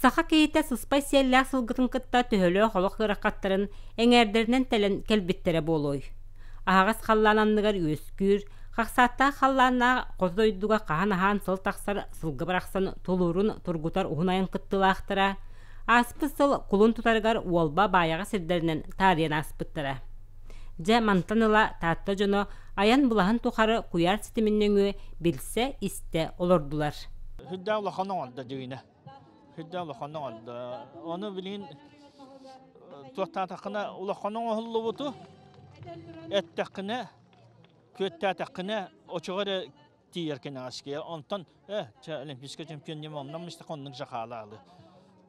Саха киһитэ сыспай сиэллээх сылгытын кытта төһөлөөх олох ыарахаттарын эҥээрдэринэн тэлэн кэлбиттэрэ буолуой? Аһаҕас халлаан анныгар үөскүүр, хахсааттаах халлааннаах хоту дойдуга хаһан аһаан сыл тахсар сылгы барахсан тулуурун тургутар уһун айан кыттыылаахтара, ааспыт сыл кулун тутарыгар Уолба Баайаҕа сирдэринэн таарыйан ааспыттара. Дьэ, мантан ыла Таатта дьоно айан былаһын тухары куйаар ситимин нөҥүө билсэ, истэ олордулар. Сүрдээх улахан оҥордо дьиҥинэ. Сүрдээх улахан оҥордо. Ону билигин туохтаатаххына улахан оҥоһуллубуту эттэххинэ, күөттээтэххинэ очоҕо эрэ тиийэр кэнэҕэскиэ. Онтон э, чэ, олимпийскай чемпион диэн онно мистэх оннук жахаалаалы.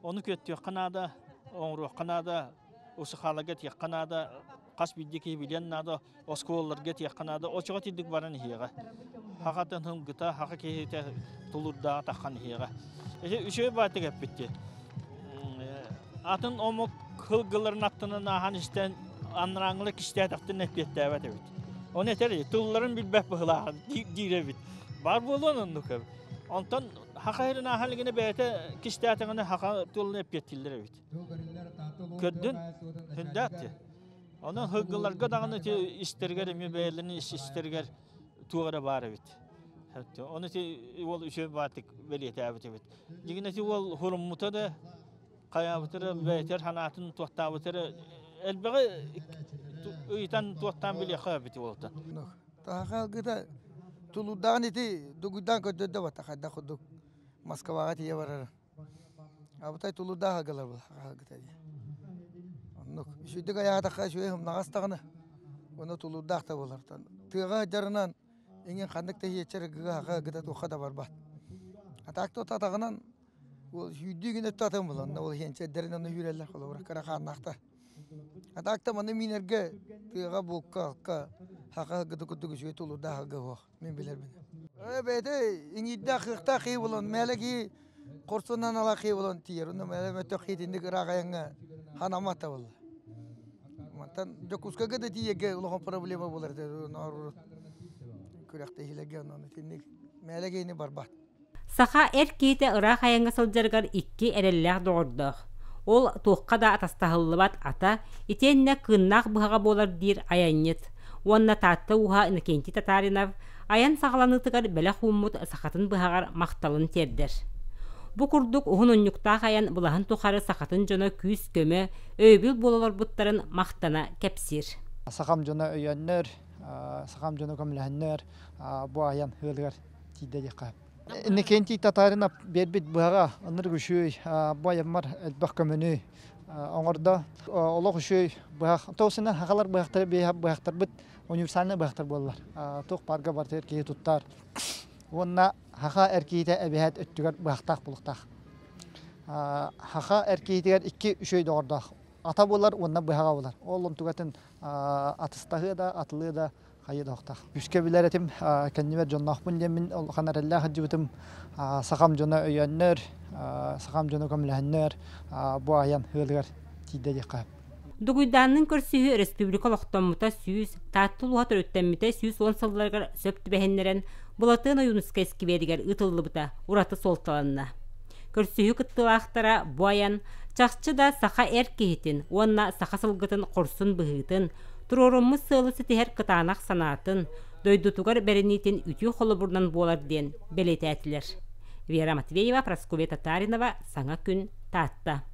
Ону күөттүөххэ наада, оҥоруохха наада, усухааларга этиэххэ наада, хас биирдии киһи билиэн наада, оскуолаларга этиэххэ наада, очоҕо тирдик баран иһиэҕэ. Хахатын хылгыта, хаха киһитэ тулурдааҕа таххан иһиэҕэ. Ити үчүгэй баатык эппитти. Атын омук хылгыларын аттынан ааһан истэн анарааҥҥылар кистээтэхтэрин эппиэттээбэт эбит. Оны этэр тылларын билбэт быһылааҕа диир эбит. Бар буолуон оннук эбит. Онтон хаха иһирин ааһан илигинэ бэйэтэ кистээтэҕинэ хаха тылын эппиэттииллэр эбит. Көрдүн, хүндээт Онон һыггыларга даҕаны ити истэригэр эмиэ бэйэлэрин ис истэригэр туох эрэ баар эбит. Ону ити уол үчүгэй баатык бэлиэтээбит эбит. Дьиҥинэ ити уол хуруммута да хайаабыта да бэйэтэр санаатын туохтаабыта эрэ элбэҕи ыйытан туохтаан билиэххэ эбит уолтан. Таһаҕа тулуурдаҕын ити дугуйдаан көрдөрдө бата хайдах курдук Москваҕа тиийэ барара. Абытай тулуурдаах агалар аһылгыта дии. Оннук. Үчүгэйдик айаатахха үчүгэй ымнаҕас даҕаны. Уонна тулуурдаах да буолар. Тыаҕа сылдьарынан иҥин ханнык да иһиэччэр ыгыга гыта туохха да барбат. А так то атаҕынан ол сүүрдүү гына өттө атын булан ол иһиэнчэрдэрин онно үүрэллэр холобура кыра хааннаахтар. А так то маны миинэргэ тыаҕа булка алка хаха гыта курдук үчүгэй тулуурдаах аһылга суох. Мин билэрбин. Бэйэтэ иҥиирдээх кыахтаах киһи буолан, мээлэ киһи хорсунан ала киһи буолан тиийэр. Онно мээлэ мөтөх киһитинник ыраах айаҥҥа ханаммат да буолла. Мантан Дьокуускайга да тиийэргэ улахан проблема буолар этэ. Күрэхтэһиилэргэ онон итинник мээлэ киһини барбат. Саха эр киһитэ ыраах айаҥҥа сылдьарыгар икки эрэллээх доҕордоох. Ол туохха да атастаһыллыбат ата, итиэннэ кыыннаах быһаҕа буолар диир айанньыт. Уонна Таатта ууһа Иннокентий Татаринов айан саҕаланыытыгар бэлэх ууммут сахатын быһаҕар махталын тиэрдэр. Бу курдук уһун унньуктаах айан былаһын тухары сахатын дьоно күүс-көмө, өйөбүл буола олорбуттарын махтана кэпсиир. Сахам дьоно өйөөннөр, сахам дьоно көмөлөһөннөр бу айан ыалыгар тиийдэ диэххэ. Иннокентий Татаринов биэрбит быһаҕа ынырык үчүгэй бу айаммар элбэх көмөнү оҥордо. Олох үчүгэй быһах. Тоҕусунан хахалар быһахтары быһахтарбыт универсальный быһахтар буоллар. Туох баарга барытыгар киһи туттар. Уонна хаха эр киһитэ эбэһээт өттүгэр быһахтаах булуктаах. Хаха эр киһитигэр икки үчүгэй доҕордоох. Ата буолар уонна быһаҕа буолар. Ол онтугатын атыстаһыа да, атылыа да хайы да Үскэ билэр этим, кэннибэр дьонноохпун диэммин улахан эрэллээх сылдьыбытым. Сахам дьоно өйөөннөр, сахам дьоно көмөлөһөннөр бу айан ыалыгар тиийдэ диэххэ. Дугуйдаанныын көрсүһүү өрөспүүбүлүкэ олохтоммута 100, Таатта улууһа төрүттэммитэ 110 сылларыгар сөп түбэһиннэрэн Былатыан Ойуунускай искибиэригэр ыытыллыбыта ураты суолталанна. Көрсүһүү кыттыылаахтара бу айан чахчы да саха эр киһитин уонна саха сылгытын хорсун быһыытын, туруоруммут сыалы ситиһэр кытаанах санаатын, дойдутугар бэриниитин үтүө холобурунан буолар диэн бэлиэтээтилэр. Вера Матвеева, Прасковья Татаринова, Саҥа күн, Таатта.